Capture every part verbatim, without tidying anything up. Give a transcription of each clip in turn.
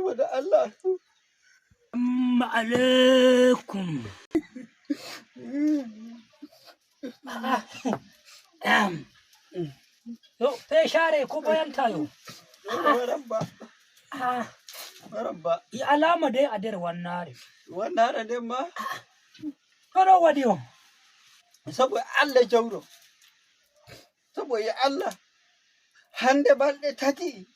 Wada Allah. Amma alaikum. Yo, peshare ko boyanta yo. Rabba. Ah, Rabba. I alama de a der wannare. Wannare de ma. Kono wadi o. Sabo Allah jawro. Sabo ya Allah. Hande balde tati.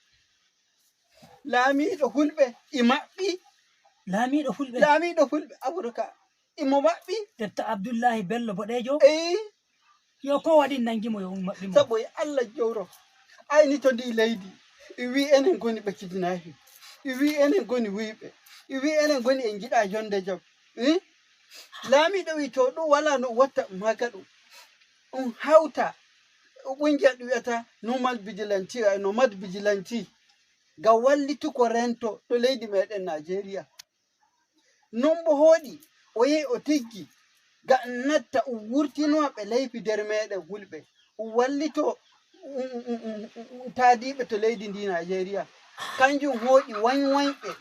Laamiiɗo Fulɓe, i maɓɓi. Laamiiɗo Fulɓe? Laamiiɗo Fulɓe, Afirka, imo maɓɓi. Detta Abdullahi Bello Boɗeejo? Eyi. Yo ko waɗi nangi mo yo um maɓɓi mo? Sabu e Allah jowro, ayni to ndi leydi, i wi enen ngoni ɓe kidnaafi, i wi enen ngoni wuyɓe, i wi enen ngoni en njiɗa jonde jam. Eh? Laamiiɗo wi to ɗum wala no watta um haka ɗum. Um hawta, ɓungiya ɗum wiyata normal vigilante, ay nomad vigilante. Ngam wallitu ko rento to leydi meɗen Najeriya. Non bo hooɗi, o yehi o tiggi, ngam natta o wurtinowa ɓe leyfi nder meɗen Fulɓe, o wallito, um, um, um, um, um, taadiiɓe to leydi ndi Najeriya. Kanjum hooƴi wañwañɓe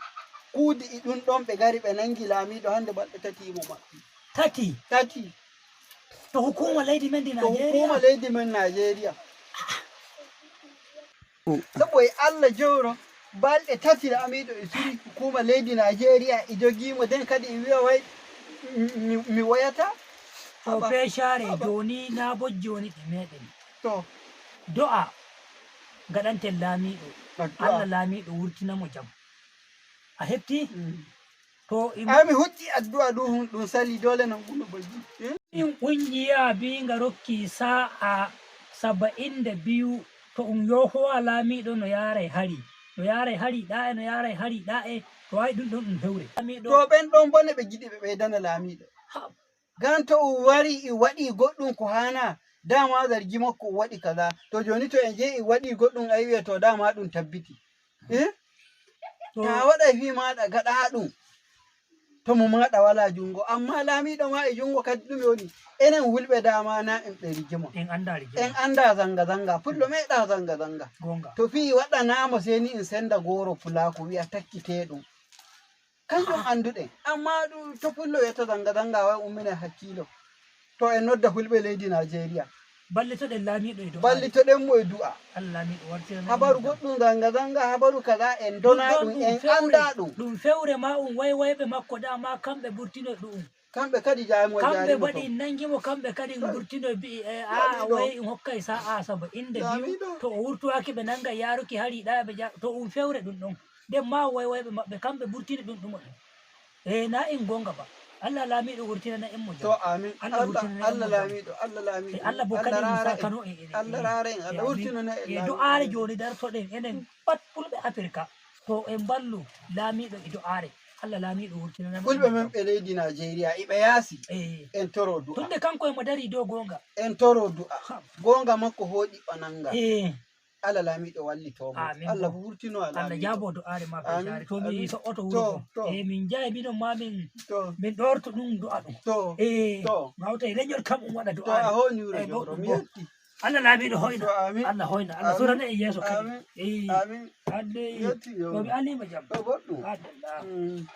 kuudi e ɗum ɗon, ɓe ngari ɓe nangi laamiiɗo hande balɗe tati imo maɓɓi. Tati? Tati. To hukuma leydi men ndi To Najeriya? Hukuma leydi men Najeriya. Sabu e Allah jowro, balɗe tati laamiiɗo e suri hukuma leydi Najeriya e jogiimo, den kadi e wiya way mi, mi, mi woyata. To Haba, peshare haba. Joni na bo joni ɗi meɗen. To. Do'a gaɗanten laamiiɗo. Addu'a. Allah laamiiɗo wurtina mo jam. A heɓti? Mm. To i Ay mi hucci addu'a ɗum, ɗum sali dole non ɗum no bojji. Eh? In ƙungiya bi nga rokki sa'a saba'in da biyu to um yohowa laamiiɗo no yaaray hari. No yaaray hari ɗa'e, no yaaray hari ɗa'e, to ay ɗum ɗon ɗum hewre. Laamiiɗo To ɓen ɗon bone ɓe giɗi ɓe ɓeydana laamiiɗo. Ha. Gan to o wari e waɗi goɗɗum ko haana, dama zargi makko o waɗi kaza. To joni to en jehi e waɗi goɗɗum ay wiya to dama ɗum tabbiti. Eh? To Ta waɗay fi maɗa gaɗa ɗum. To mo maɗa wala jungo. Amma laamiɗo ma e jungo kadi ɗum woni. Enen Fulɓe dama na en ɓe rigima. En anda rigima. En anda zanga zanga. Pullo meɗa zanga zanga. Gonga. To fi waɗanamo seni en senda goro pulaku wi'a takkite ɗum. Kanjum annduɗen. Amma ɗum to pullo wiyata zanga zanga way ummina hakkilo. To en nodda Fulɓe leydi Najeriya. Ballitoɗen laamiiɗo e do'aare. Ballitoɗen mo e du'a. Allah laamiiɗo wartirana Habaru goɗɗum zanga zanga, habaru kaza en dona ɗum, en anda ɗum. Ɗum fewre ma um waywayɓe makko dama kamɓe burtino ɗum. Kamɓe kadi jaymo Kamɓe jaymo baɗi nangi mo kamɓe kadi burtino bi'i e a way in hokkay sa'a saba inde biyu. To o wurtuwaki ɓe nanga yaruki hari ɗa ɓe ja to um fewre ɗum ɗon. Nden ma waywayɓe maɓɓe kamɓe burtini ɗum ɗum ɗum. E na in gonga ba. Allah laamiɗo wurtinana en mo jam. To amin. Allah wurtinana en mo jam. Allah laamiɗo, Allah laamiɗo. E Allah bo kadi min sakano en. Allah rare en, Allah wurtinana en. E do'aare joni dartoɗen enen pat fulɓe Afirka. To en ballu laamiɗo e do'aare. Allah laamiɗo wurtinana en. Fulɓe men ɓe leydi Najeriya iɓe yaasi. En toro du'a. Tunde kanko e mo dari dow gonga. En toro du'a. Gonga makko hooɗi o nanga. Eh. Allah laamiɗo wallito mo. Amin. Allah wurtino Allah laamiɗo. Jaabo do'aare ma feccaare. To mi so'oto wuro. To. E min jaya minon ma min min ɗorto ɗum do'a ɗum. To. E to. Mawta e leñol kam um waɗa do'aare. To a honi wuro jomro mi yetti. Allah laamiɗo hoyna. To amin. Allah hoyna. Allah surana e yeeso kadi. Amin. Amin. Hande to mi alima jam. To boɗɗum. Alhamdulillah. Mm.